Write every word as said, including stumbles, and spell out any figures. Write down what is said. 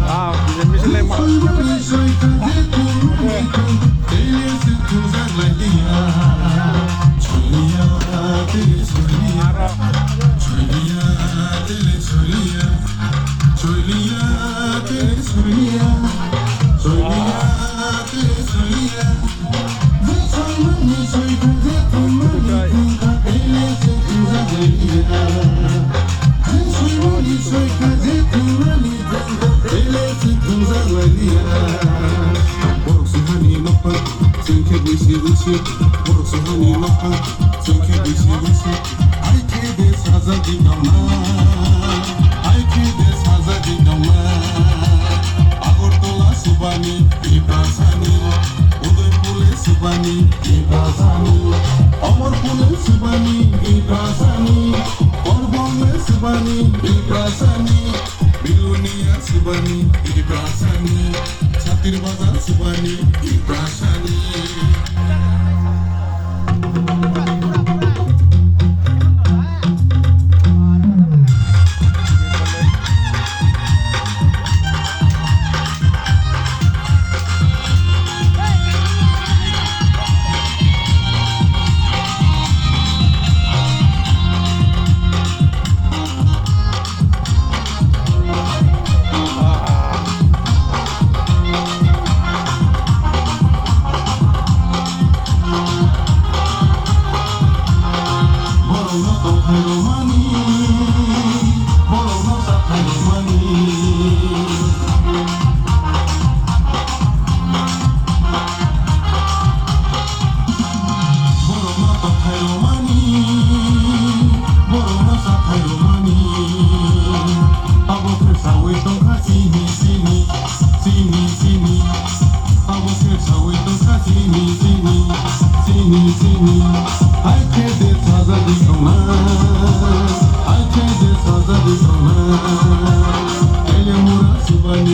Ah, je misil lai ma- Borok sihani nokha, chwng khe bisi bisi. Borok sihani nokha, chwng khe bisi bisi. Hai khe de sajagwi tongna, hai khe de sajagwi tongna. Agartala subani Tiprasani, Udaipur le subani Tiprasani, Amarpur le subani Tiprasani, Korbong le subani Tiprasani, Belonia subani Tiprasani, Satir Bazar subani Tiprasani. Borokno tongthai rwmani, borokno chathai rwmani. Borokno tongthai rwmani, borokno chathai rwmani. Abo khe saui tongkha chini chini, chini chini. Abo khe saui tongkha chini chini, chini chini. Hai khe de sajagwi tongna.